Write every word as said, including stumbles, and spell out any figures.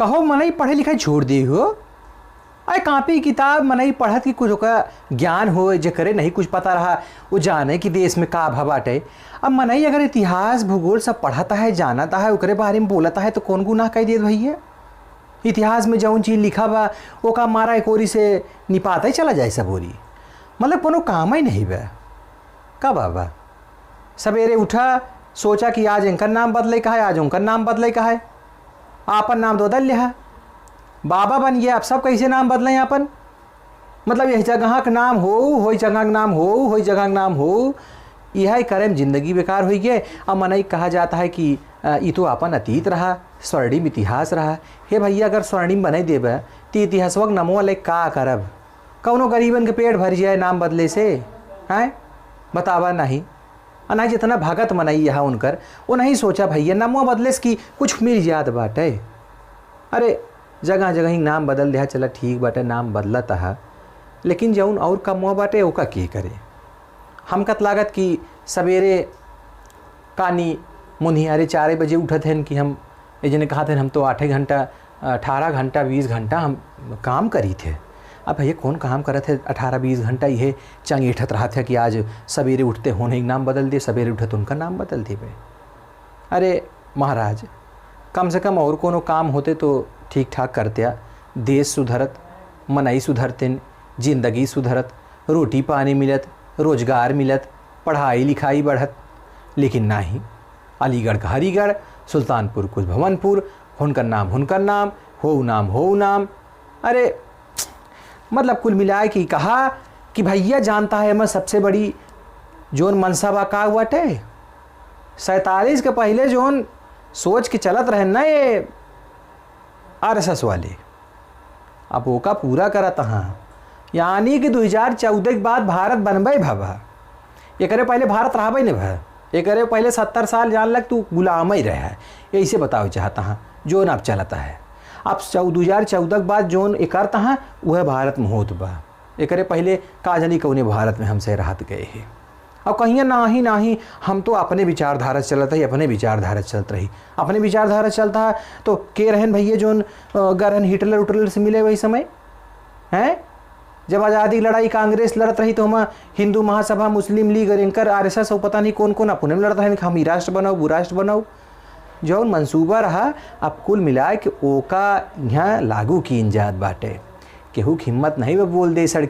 कहो मनई पढ़े लिखे छोड़ दे हो। अरे कापी किताब मनई पढ़त कि कुछ ओका ज्ञान होए, जेकरे नहीं कुछ पता रहा, वो जाने कि देश में का भा बाटे। अब मनई अगर इतिहास, भूगोल सब पढ़त है, जानत है, ओकरे बारे में बोलत है, तो कौन गुनाह कह देत भैया? इतिहास में जौन चीज लिखा बा, ओका मारा एकोरी से निपाते चला जाए सब ओरी। मतलब कोनो काम ही नहीं बा। का बाबा? सवेरे उठा, सोचा कि आज इनकर नाम बदले का है, आज उनकर नाम बदले का है। आपन नाम तो बदल लिहा। बाबा बन गया, अब सब कैसे नाम बदलें आपन? मतलब यह जगह का नाम हो, होई जगह का नाम हो, होई जगह का नाम हो। यह करे में जिंदगी बेकार होई गए। अब मनई कहा जाता है कि, अ, ई तो आपन अतीत रहा, स्वर्णिम इतिहास रहा। हे भैया, अगर स्वर्णिम बने देबे, तो इतिहासवा के नमवा ले का करब? कौनो गरीबन के पेट भर जाए नाम बदले से? हैं? बतावा नहीं। आ नहीं, जितना भगत मनई यहाँ उनकर, वो नहीं सोचा भैया, नमवा बदले से कि कुछ मिल जात बाटे। अरे, जगह जगह ही नाम बदल दिया, चला ठीक बाटे, नाम बदलत है, लेकिन जौन और कमवा बाटे, ओका के करे? हमका त लागत कि सवेरे कानी मुनिहारे चारे बजे उठत हन कि हम, ए जने कहत हन, हम तो आठे घंटा, अठारह घंटा, बीस घंटा हम काम करी थे। अब भैया, कौन काम करत है अठारह बीस घंटा? यह चंगेठत रहत है कि आज सवेरे उठते होने एक नाम बदल दे, सवेरे उठत उनका नाम बदल देबे। अरे महाराज, कम से कम और कोनो काम होते तो ठीक ठाक करत्या। देश सुधरत, मनई सुधरतिन, जिंदगी सुधरत, रोटी पानी मिलत, रोजगार मिलत, पढ़ाई लिखाई बढ़त। लेकिन नाही, अलीगढ़ का हरीगढ़, सुल्तानपुर कुछ भवनपुर, हुनकर नाम हुनकर नाम, हो नाम हो नाम। अरे मतलब कुल मिलाए कि कहा कि भैया जानता है, मैं सबसे बड़ी जोन मनसा बा का बाटे, सैंतालीस के पहले जोन सोच के चलत रहे ना ये आरएसएस वाले, अब ओका पूरा करत हाँ। यानी कि दो हज़ार चौदह के बाद भारत बनबे भा बा, एकरे पहले भारत रहबे नहीं भा, एकरे पहले सत्तर साल जान लग तू गुलाम ही रहे। ऐसे बतावे चाहता हाँ जोन अब चलता है। अब चौ-, दो हज़ार चौदह के बाद जोन एकर तहाँ वह भारत में होत बा। एकरे पहले का जानी कौने भारत में हमसे रहत गए हैं। अब कहिए नाही, नाही, हम तो अपने विचारधारा से चलत रही, अपने विचारधारा से चलत रही, अपने विचारधारा से चलता है। तो के रहन भैया जोन, अ, गरहन हिटलर उटलर से मिले वही समय? हैं? जब आज़ादी की लड़ाई कांग्रेस लड़त रही तो हम हिंदू महासभा, मुस्लिम लीग और एंकर आरएसएस और पता नहीं कौन कौन अपने में लड़त रहे कि हम ई राष्ट्र बनाओ, वो राष्ट्र बनाओ। जौन मंसूबा रहा, अब कुल मिला के ओका यहाँ लागू कीन जात बाटे। केहू के हिम्मत नहीं बा बोल दे सड़क